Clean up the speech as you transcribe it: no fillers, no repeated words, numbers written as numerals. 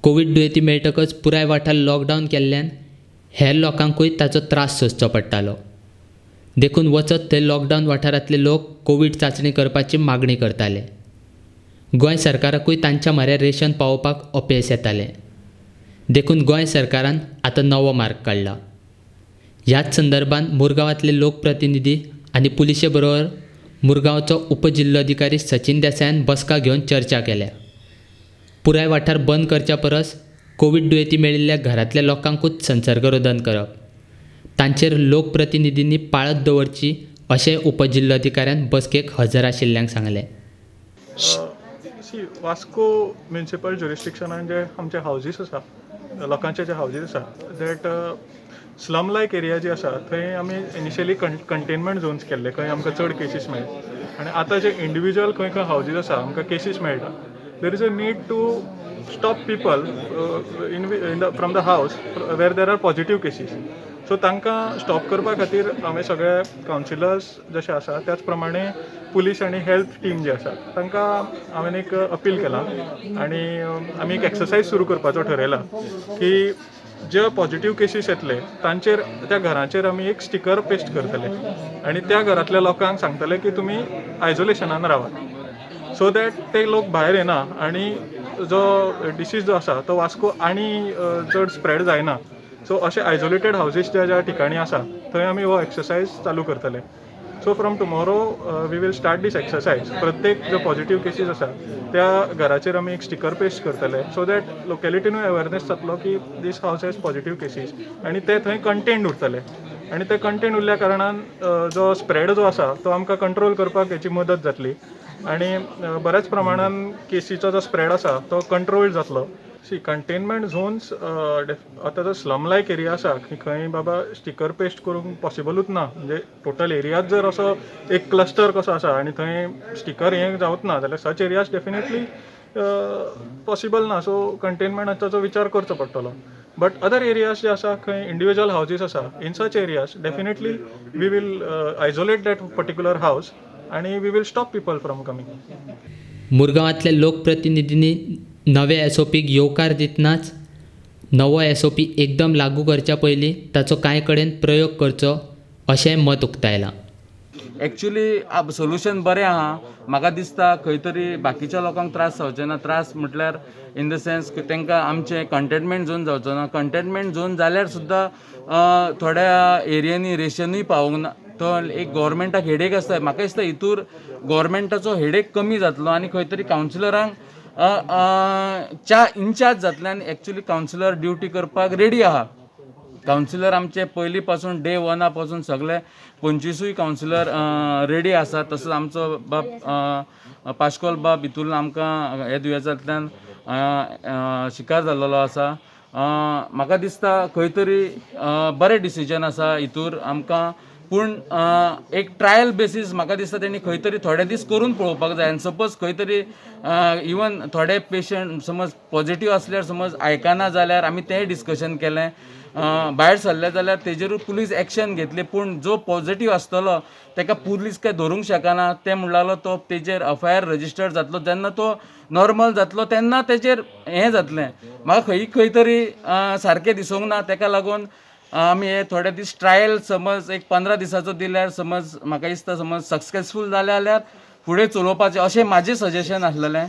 Covid दुयेंती मेळटकच पुराय वाठार लॉकडावन केल्ल्यान हेर लोकांकूय ताचो त्रास सोंसचो पडटालो. देखून वचत थंय लॉकडावन वाठारांतले लोक कोवीड चांचणी करपाची मागणी करताले. गोंय सरकाराकूय तांच्या म्हऱ्यार रेशन पावोवपाक अपेस येतालें. देखून गोंय सरकारान आतां नवो मार्ग काडला. ह्याच संदर्भात मुरगांवांतले लोकप्रतिनिधी आनी पुलिशे बरोबर मुरगांवचो उपजिल्लोधिकारी सचिन देसायान बसका घेवन चर्चा केल्या. पुराय वाठार बंद करच्या परस कोवीड दुयेंती मेळिल्ल्या घरांतल्या लोकांकूच संसर्गरोधन करप, तांचेर लोकप्रतिनिधींनी पाळत दवरची अशें उपजिल्लोधिकाऱ्यान बसकेक हजर आशिल्ल्यांक सांगलें. सी, वास्को म्युनिसिपल ज्युरिस्डिक्शनान जे आमचे हावजीस आसा, लोकांचे जे हावजीस आसा, that slum like area जी आसा, थंय आमी इनिशियली कंटेनमेंट झोन्स केल्ले, खंय आमकां चड केसीस मेळ्ळे. आनी आतां जे इंडिविज्युअल खंय खंय हावजीस आसा, आमकां केसीस मेळटा, there is a need to stop people in the from the house where there are positive cases. So तांकां स्टॉप करपा खातीर हांवें सगळे कावन्सिलर्स जशे आसा, त्याच प्रमाणे पुलीस आनी हेल्थ टीम जी आसा, तांकां हांवें एक अपील केलां आनी आमी एक एक्सरसायज सुरू करपाचो ठरयला की जे पॉझिटीव केसीस येतले, तांचेर, त्या घराचेर आमी एक स्टिकर पेस्ट करतले आनी त्या घरांतल्या लोकांक सांगतले की तुमी आयसोलेशनान रावात, सो that ते लोक भायर येना आनी जो डिसीज जो आसा तो वास्को आनी चड स्प्रेड जायना. सो अशे आयसोलेटेड हावजीस ज्या ज्या ठिकाणी आसा, थंय आमी हो एक्सरसायज चालू करतले. So from tomorrow we will start this exercise. प्रत्येक जो पॉझिटीव केसीस आसा, त्या घराचेर आमी एक स्टिकर पेस्ट करतले, सो that लोकेलिटीनूय अवेरनेस जातलो की this house has positive cases आनी ते थंय कंटेन्ड उरतले आनी ते कंटेन्ड उरल्या कारणान जो स्प्रेड जो आसा तो आमकां कंट्रोल करपाक हेची मदत जातली आनी बऱ्याच प्रमाणान केसीचो जो स्प्रेड आसा तो कंट्रोल जातलो. सी, कंटेनमेंट झोन्स, आतां जो स्लम लायक एरिया आसा की खंय बाबा स्टिकर पेस्ट करूंक पॉसिबलूच ना, म्हणजे टोटल एरियाच जर असो एक क्लस्टर कसो आसा आनी थंय स्टिकर हें जावच ना जाल्यार सच एरियाज डेफिनेटली पॉसिबल ना. सो कंटेनमेंटाचो विचार करचो पडटलो. बट अदर एरियाज जे आसा, खंय इंडिविज्युअल हावजीस आसा, in such areas definitely we will isolate that particular house आनी we will stop people from coming. मुरगांवांतल्या लोकप्रतिनिधींनी नवे एसओपीक येवकार दितनाच नवो एसओपी एकदम लागू करच्या पयलीं ताचो कांय कडेन प्रयोग करचो अशें मत उक्तायलां. एक्चुली सोल्युशन बरें आहा. म्हाका दिसता खंय तरी बाकीच्या लोकांक त्रास जावचे ना. त्रास म्हटल्यार इन the sense तांकां आमचें कंटेनमेंट झोन जावचो ना. कंटेनमेंट झोन जाल्यार सुद्दां थोड्या एरियांनी रेशनूय पावूंक ना. तो एक गोवोरमेंटाक हेडेक आसता. म्हाका दिसता हितूर गोवोरमेंटाचो हेडेक कमी जातलो आनी खंय तरी कावन्सिलरांक च्या इनचार्ज जातले आनी एक्चुली कावन्सिलर ड्युटी करपाक रेडी आहा. कावन्सिलर आमचे पयलीं पासून, डे वना पासून सगळे 25ूय कावन्सिलर रेडी आसात. तसोच आमचो बाब पाश्कोल बाब हितून आमकां हे दुयेंसांतल्यान शिकार जाल्लो आसा. म्हाका दिसता खंय तरी बरें डिसिजन आसा हितूर आमकां, पूण एक ट्रायल बेसीस म्हाका दिसता तेणी खंय तरी थोडे दीस करून पळोवपाक जाय. आनी सपोज खंय तरी इवन थोडे पेशंट समज पॉझिटीव आसल्यार, समज आयकना जाल्यार, आमी तेंय डिस्कशन केलें, भायर सरले जाल्यार तेजेरूय पुलीस एक्शन घेतली. पूण जो पॉझिटीव आसतलो ताका पुलीस काय धरूंक शकना. ते म्हणलालो तो तेजेर एफआयआर रजिस्टर जातलो, जेन्ना तो नॉर्मल जातलो तेन्ना तेजेर हें जातलें. म्हाका खंय खंय तरी सारकें दिसूंक ना. तेका लागून आमी हे थोडे दीस ट्रायल समज एक 15 दिसाचो दिल्यार, समज म्हाका दिसता समज सक्सेसफूल जाले जाल्यार फुडें चलोवपाचें, अशें म्हाजें सजेशन आसलेलें.